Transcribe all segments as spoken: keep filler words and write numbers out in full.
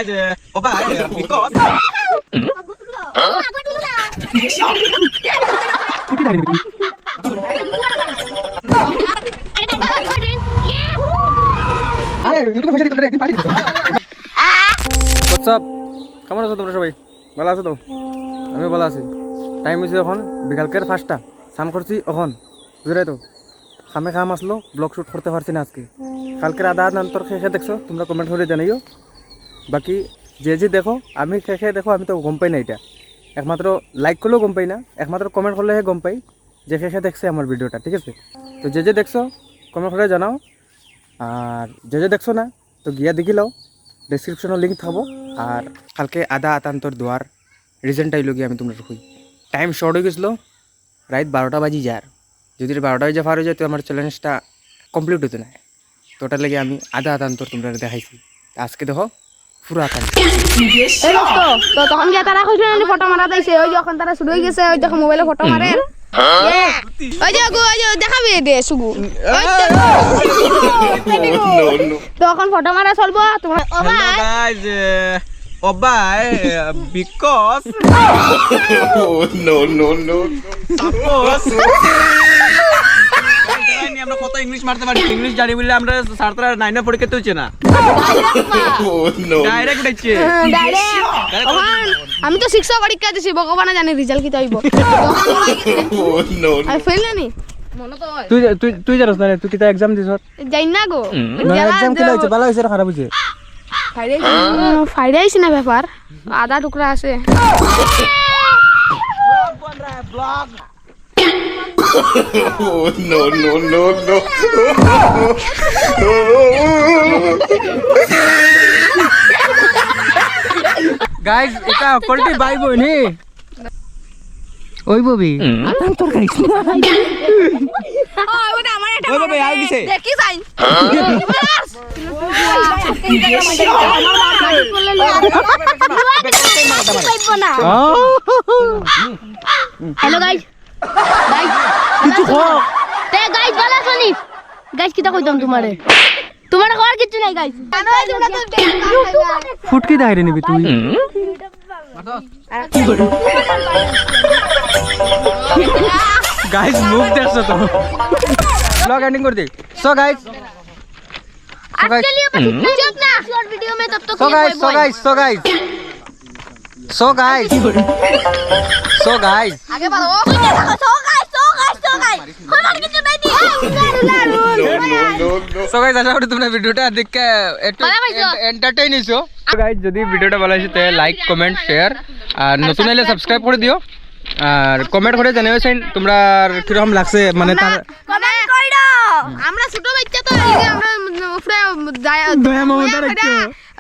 ও ভাই, because আরে, YouTube পয়সা দিতে পারে, একদিন পার্টি দিতে। What's up? কেমন আছো তোমরা সবাই? ভালো আছো তো? আমিও ভালো আছি। টাইম হইছে এখন বিকালকের পাঁচটা। স্নান করছি এখন, বুঝলে তো? কামে কাম আসলো, ব্লগ শুট করতে পারছি না আজকে। কালকের আধা আতান্তর কে কে দেখছো, তোমরা কমেন্ট করে জানাইও। বাকি যে যে দেখো, আমি কে কে দেখো, আমি তো গম পাই না এটা। একমাত্র লাইক করলেও গম পাই না, একমাত্র কমেন্ট করলে হে গম পাই যে কে কে দেখছে আমার ভিডিওটা, ঠিক আছে? তো যে যে দেখছো, কমেন্ট করে জানাও। আর যে যে দেখছো না, তো গিয়া দেখি লও, ডেসক্রিপশনো লিংক থাকবো। আর কালকে আধা আতান্তর দেওয়ার রিজনটা অইলো গিয়া আমি তোমরা কই, টাইম শর্ট হয়ে গেছিলো, রাত বারোটা বাজি যার। যদি বারোটা বাজে পার হয়ে যায়, তো আমার চ্যালেঞ্জটা কমপ্লিট হতো না। তো ওটার লাগি আমি আধা আতান্তর তোমরা দেখাইছি। আজকে দেখো, পুরা আতান্তর। এ দোস্ত, তো তখন গিয়া তারা কইছিল না, ফটো মারা দিছে, ওই যে এখন তারা শুরু হয়ে গেছে, ওই দেখো মোবাইলে ফটো মারের। এ, ওই যে ওগো, ওই যে দেখাবি দে, শুগু। ওই দেখো। তো এখন ফটো মারা চলবো, তোমার, ও হ্যালো ভাই। গাইজ, ও ভাই, because no no no. Suppose. আমরা কত ইংলিশ মারতে পারি, ইংলিশ জানি বললে আমরা ছাত্ররা নাইনে পরীক্ষা তুলছে না। ডাইরেক্ট উঠাইছে। হ্যাঁ, ডাইরেক্ট। ওখান আমি তো সিক্সও পরীক্ষা দিছি, ভগবানে জানে রেজাল্ট কিতা হইব। আমি ফেল জানি। তুই, তুই, তুই জানোস না রে, তুই কিতা এক্সাম দিছস? যাই না গো। না, এক্সাম কিলা হইছে? ভালা হইছে না খারাপ হইছে? ফাইডা আইছে না ব্যাপার, আধা টুকরা আছে। No no no no. Guys, এটা কোয়ালিটি ভাই বইনি। ওই ববি, আতান্তর করিস না। ও, ওটা আমার, এটা ওই ববি, আর কিসে? দেখি যাই। Hello guys. গাইজ। কিছু ক। তে গাইজ, ভালা আছো নি? গাইজ, কিতা কইতাম তোমারে? তোমার খবর কিচ্ছু নাই, গাইজ। ফুটকি দাইরে নিবি তুই? গাইজ, মুখ দেখছো তো? ব্লগ এন্ডিং করে দে। সো গাইজ, আজকে লিয়ে বাস ইতনা। চুপ না। और वीडियो में तब तो so guys, so guys, so guys. So guys. So guys. আগে বলো। So guys, so guys, so guys. So guys, আশা করি তোমরা ভিডিওটা দেখে একটু ভালা পাইছো। এন্টারটেইন হইছো। সো গাইস, যদি ভিডিওটা ভালা লাগে তে লাইক, কমেন্ট, শেয়ার আর নতুন হইলে সাবস্ক্রাইব করে দিও। আর কমেন্ট করে জানাইও চাইন তোমরা কিরকম লাগছে, মানে তার কমেন্ট করো। আমরা ছোট বাচ্চা তো, এই যে আমরা উপরে দয়া, দয়া মমতা দয়া রাখতে।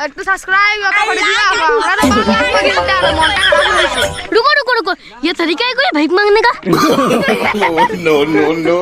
একটু সাবস্ক্রাইব করে দিও। আমরা তো বাংলা করে দিতে হবে, মনটা খারাপ হয়ে গেছে। रुको, रुको, रुको। ये तरीका है कोई भीख मांगने का? No no no.